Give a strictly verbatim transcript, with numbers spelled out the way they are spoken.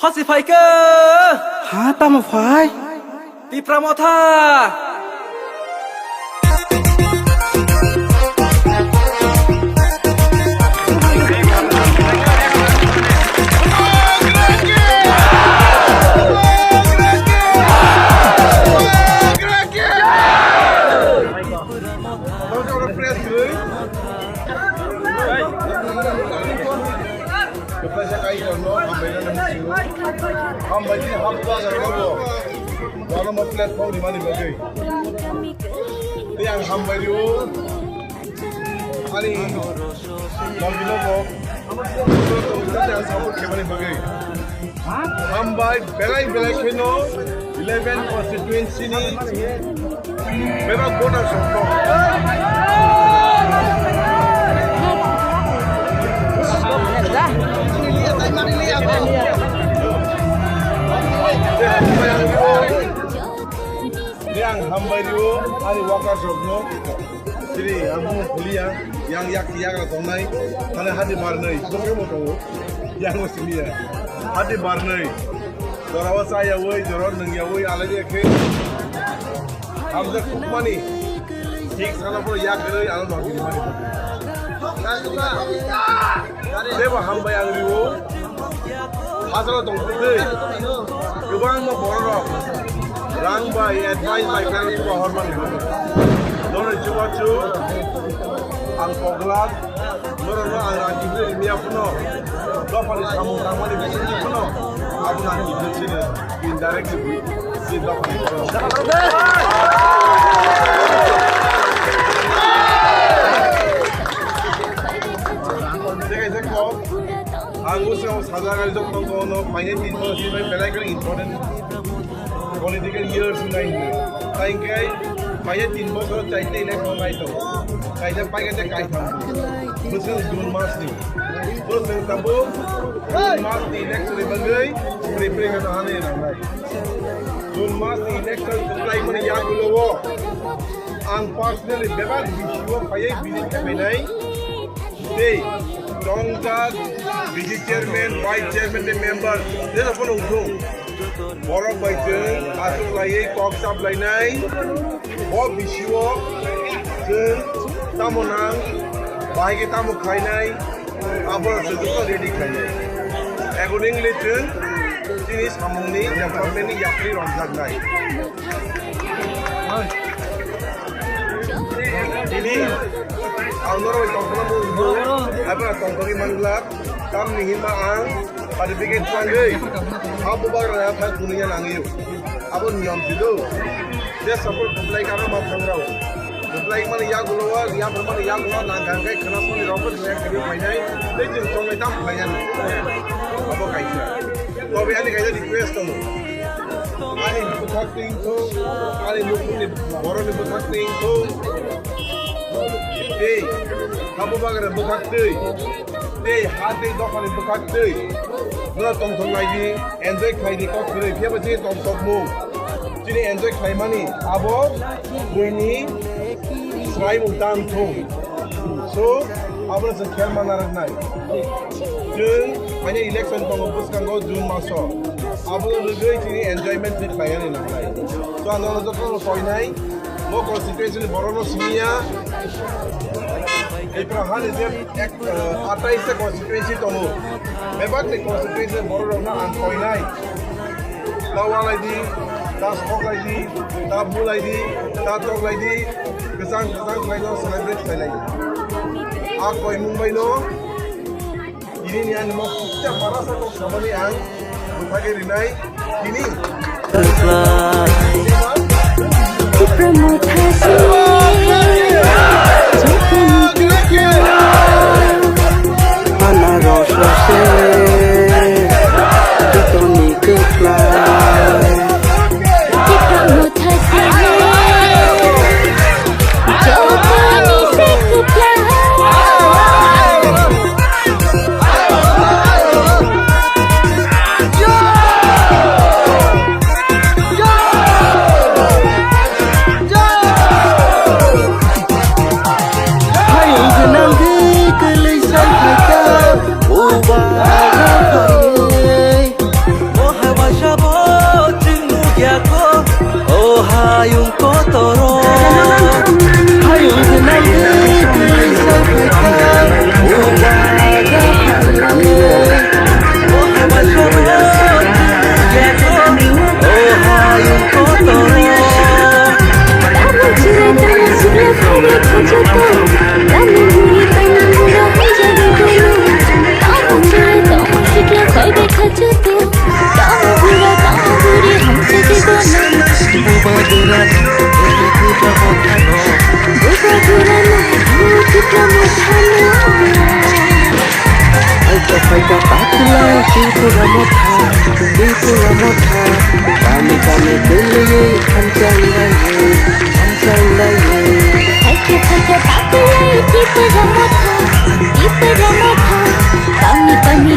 Phachi phaikha. Ha, tamo phai? Tipra Motha. Kaisa kaitorno hambai rwna muchungo. Hambai di hapba jagao. Bono mo platform rimani bagwi. Tei ang hambai rio. Ani noginogo. Ang support khaimani bagwi. Hambai belai belai kheno eleven constituency ni bebak voters rok. Tei ang hambai rio ani workers rokno. Chini ang bumo kuliya, yang yak yak rok tongnai, mane hati barnai, bokhe bo tongo, yang bo siniya, hati barnai, jorao chayawi, jorao nungyawi, alai khe, hamjak khukmani, thik sana poro yak gwnwi, ano nogini mani. Tebo hambai ang rio. Hajalo tong twi. Kwbangma bororok rang bai, advice bai, khe chuba hormani. Norok chubachu ang koglak, norokno ang rang kiphilwi rwya phano, dophani samung tangmani bisingtwi phano, abono ang kiphil sini, indirectly si dophani phano. Ang bwskango sajak, ang joto kono paine tin bochor sini belai kheno important political years hinwi hinwi. Tai hwnkhe paine tin bochor chaita election nai tongo. Kaisa paikha tei kaitham. Bwswk June mas ni. Bwswk tabuk June mas ni election ni bagwi prepare khaina hani nangnai. June mas ni election kwplaimani yagulo o ang personally bebak B C O phaiwi visit khainai. Tei tongjak B C chairman, vice chairman tei member jesa phano wngthung. Borok bai chwng achuk laiwi kok chap lainai. Bo B C O chwng tamo nang, bahai khe tamo khlainai, abo chwng joto ready khlainai. Accordingly chwng chini samungni development ni yapri romjaknai. Tini ang norok bai tongthokma bo wngkha, abo tongthokgwi manglak, tamni hinba ang certificate twlangwi ha bubagra thang phunukya nangwi. Abo niyom si do. Je support kwplai kha ma thangrao. Kwplai mani yagulo wa, yaphang mani yagulo nang kang khe khna soni rok bo thaya kiri phainai, tei chwng tongnai tam phainai. Abo kaisa. Tobe ani kaisa request tongo. Ani bwkhak twi wngthok, ani nukungni borokni bwkhak twi wngthok. Tei ha bubagra bwkhak twi. Tei ha tei dophani bwkhak twi. Norok tongthok lai di, enjoy khlai di, kok kwrwi. Phiya ba chini tongthokmung, chini enjoy khlaimani abo buini swraimung tang thung. So, abono chwng khe ma narwknai. Chwng phainai election tongo bwskango June maso. Abono rwgwi chini enjoyment khe khlainani nangnai. So, ang nono jotono koinai, mo constituency ni borokno simi ya. Tipra hani je ek, eh, atais ta constituency tongo. Bebak ni constituency ni borok rokno ang koinai. Ta walai di, ta sok lai di, ta bulai di, ta tok lai di, kwchang kwchang khlai no celebrate khlai lai. A koimung bai no, ini ni ani mo kisa para sa kok sabani ang, bwthagwi rinai, ini. Tipra Motha se, joto ni Tipra. Ana rosose, joto ni Tipra. Tipra Motha se, joto ni se Tipra. Bubagrano, Tipra Mothano. Phaikha, phaikha, takhwlai Tipra Motha, Tipra Motha. Kami, kami kwlwiwi khamchanglaiwi, khamchanglaiwi. Phaikha, phaikha, takhwlai Tipra Motha, Tipra Motha. Kami, kami